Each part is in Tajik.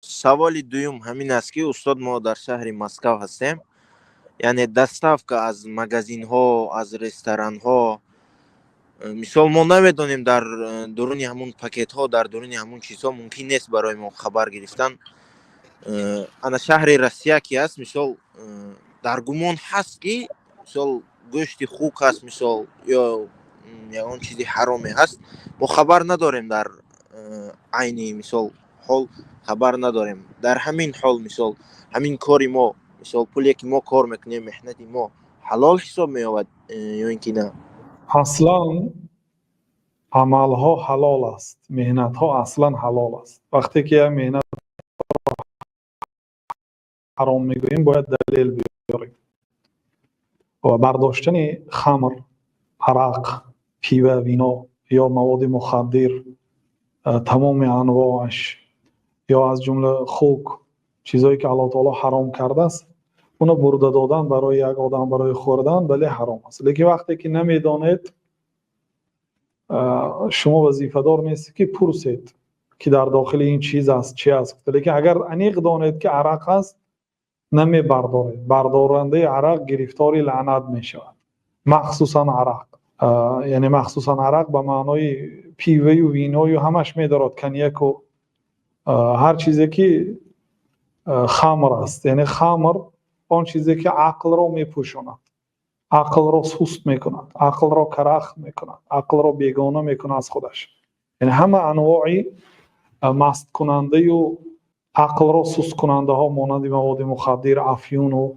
Саволи дуюм ҳамин аст, ки, устод, мо дар шаҳри Москав ҳастем, яъне доставка аз магазинҳо, аз ресторанҳо. Мисол, мо намедонем, дар дуруни ҳамун пакетҳо, дар дуруни ҳамун чизҳо мумкин нест барои мо хабар гирифтан. Ана шаҳри Россия ки ҳаст, мисол, дар гумон ҳаст, ки, мисол, гӯшти хук ҳаст, мисол, ё ягон чизи ҳароме ҳаст, мо хабар надорем. Дар айни, мисол, ҳол хабар надорем. Дар ҳамин ҳол, мисол, ҳамин кори мо, мисол, пуле ки мо кор мекунем, меҳнати мо ҳалол ҳисоб меёбад ё ин ки на? Аслан амалҳо ҳалол аст, меҳнатҳо аслан ҳалол аст. Вақте ки як меҳнат ҳаром мегӯем, бояд далел биёрем. Ва бардоштани хамр, арақ, пиво, вино ё маводи мухаддир, тамоми анвоаш, ё аз ҷумла хук, чизҳое ки Аллоҳ таоло ҳаром кардааст, уно бурда додан барои як одам барои хӯрдан, бале, ҳаром аст. Лекин вақте ки намедонед, шумо вазифадор нестед, ки пурсед, ки дар дохили ин чиз аст, чи аст. Лекин агар аниқ донед, ки арақ аст, намебардоред. Бардорандаи арақ гирифтори лаънат мешавад. Махсусан арақ, яъне махсусан арақ ба маънои пиваю виною ҳамаш медорад, коньяку ҳар чизе ки хамр аст. Яъне хамр он чизе ки ақлро мепӯшонад, ақлро суст мекунад, ақлро карахт мекунад, ақлро бегона мекунад аз худаш. Яъне ҳама анвои масткунандаю ақлро сусткунандаҳо, монанди маводи мухаддир, афюну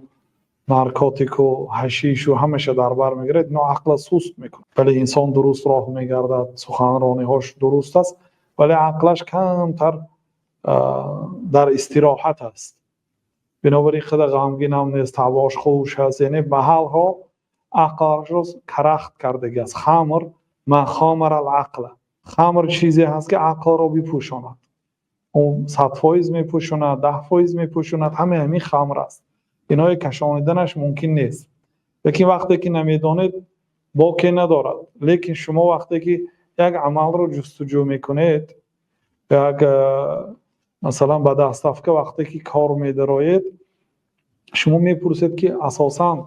наркотику ҳашишу, ҳамаша дар бар мегирад. Ино ақла суст мекунад. Вале инсон дуруст роҳ мегардад, суханрониҳош дуруст аст, вале ақлаш камтар дар истироҳат аст. Бинобар ин қадар ғамгин ҳам нест, ҳавош хуш аст, яъне ба ҳар ҳол ақлашро карахт кардагӣ аст. Хамр ма хомара алақла. Хамр чизе ҳаст, ки ақлро бипӯшонад. Ӯ 100% мепӯшонад, 10% мепӯшонад, ҳамаи ҳамин хамр аст. Иное кашониданаш мумкин нест. Лекин вақте ки намедонед, боке надорад. Лекин шумо вақте ки як амалро ҷустуҷӯ мекунед, як, масалан, ба доставка вақте ки кор медароед, шумо мепурсед, ки асосан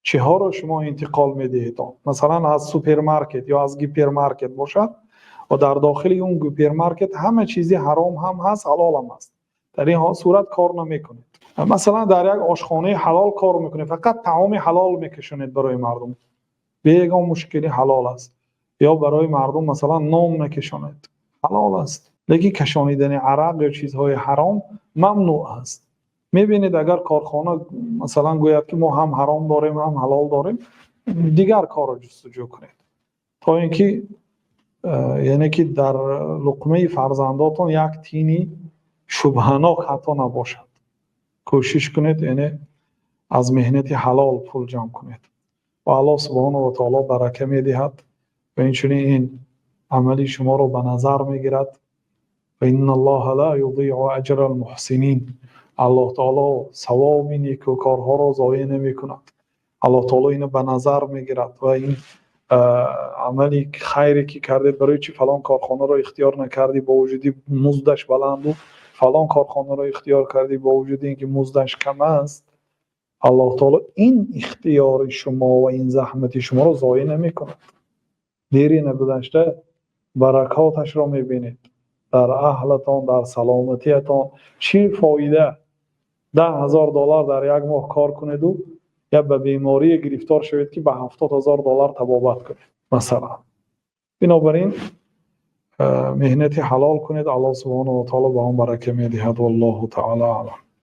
чиҳоро шумо интиқол медиҳед. Масалан, аз супермаркет ё аз гипермаркет бошад ва дар дохили он гипермаркет ҳама чизи ҳаром ҳам ҳаст, ҳалол ҳам ҳаст, дар ин сурат кор намекунед. Масалан, дар як ошхонаи ҳалол кор мекунед, фақат таоми ҳалол мекашонед барои мардум, бе ягон мушкили, ҳалол аст. Ё барои мардум, масалан, нон мекашонед, ҳалол аст. Лекин кашонидани арақ ё чизҳои ҳаром мамнӯъ аст. Мебинед, агар корхона, масалан, гӯяд, ки мо ҳам ҳаром дорем, ҳам ҳалол дорем, дигар корро ҷустуҷӯ кунед, то ин ки, яъне ки дар луқмаи фарзандотон як тини шубҳанок ҳатто набошад. Кӯшиш кунед, яъне аз меҳнати ҳалол пул ҷамъ кунед ва Аллоҳ субҳонаҳу ва таоло барака медиҳад ва инчунин ин амали шуморо ба назар мегирад. Ва инналлоҳа ла юзиъу аҷрал муҳсинин. Аллоҳ таоло савоби некӯкорҳоро зоеъ намекунад. Аллоҳ таоло ино ба назар мегирад ва ин амали хайре ки кардед, барои чи фалон корхонаро ихтиёр накардӣ, бо вуҷуди муздаш баланду, фалон корхонаро ихтиёр кардӣ, бо вуҷуди ин ки муздаш кам аст? Аллоҳ таоло ин ихтиёри шумо ва ин заҳмати шуморо зоеъ намекунад. Дери нагузашта баракоташро мебинед дар аҳлатон, дар саломатиятон. Чӣ фоида 10 000 доллар дар як моҳ кор кунеду я ба беморие гирифтор шавед, ки ба 70 000 доллар табобат кунед, масалан? Бинобар ин меҳнати ҳалол кунед, Аллоҳ субҳонаҳу ва таоло ба он барака медиҳад. Валлоҳу таъала аълам.